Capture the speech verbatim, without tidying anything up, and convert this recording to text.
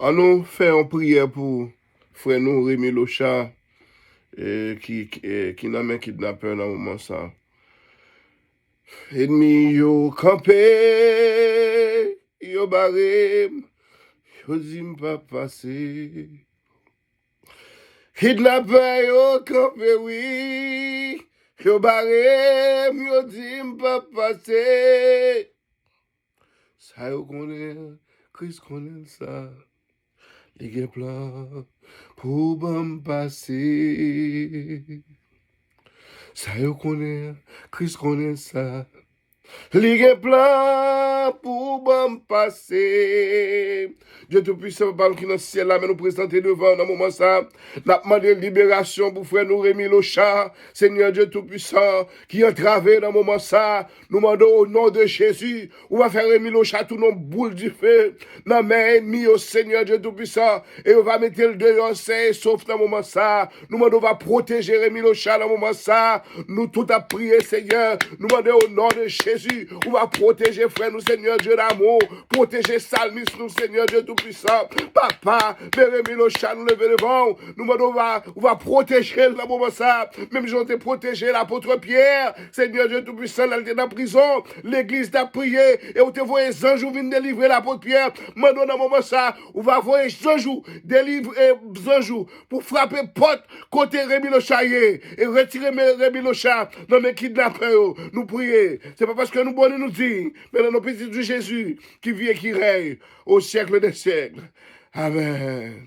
An nou fè yon priyè pou frè nou Remy Locha, e, ki, ki, e, ki nan men kidnapè nan moman sa. Ènmi yo kanpe, yo bare m, yo di m p ap pase. Kidnapè yo kanpe wi, yo bare m, yo di m p ap pase. Sa yo konnen, Kris konnen sa. Li gen plan pou ban m pase. Sa yo konnen, Kris konnen sa. Li gen plan pou ban m pase. Dye Toupisan, Papa m ki nan syèl la, men nou prezante devan w nan moman sa. N ap mande liberasyon pou frè nou Remy Locha, Senyè Dye Toupisan, ki antrave nan moman sa. Nou mande w, o non de Jezi, ou va fè Remy Locha tounen yon boul dife nan men ènmi yo, Senyè Dye Toupisan, e yo va mete l deyò sèn e sof nan moman sa. Nou mande w va pwoteje Remy Locha nan moman sa. Nou tout ap priye, Senyè. Nou mande w, o non de Jezi, ou va pwoteje frè nou, Senyè Dye damou. Pwoteje salmis nou, Senyè Dye Toupisan. Papa, men Remy Locha nou leve devan w. Nou mande w va, ou va pwoteje l nan moman sa. Menm jan w te pwoteje lapot Pyè, Senyè Dye Toupisan, lè l te nan prizon, legliz t ap priye, e ou te voye zanj ou vin delivre lapot Pyè. Mande w nan moman sa, ou va voye zanj ou, delivre zanj ou, pou frape pòt kote Remy Locha ye, e retire men Remy Locha nan men kidnapè yo. Nou priye. Se pa paske nou bon ni nou diy, men nan non pitit ou Jezi, ki viv e ki rèy o syèk dè syèk. Amèn.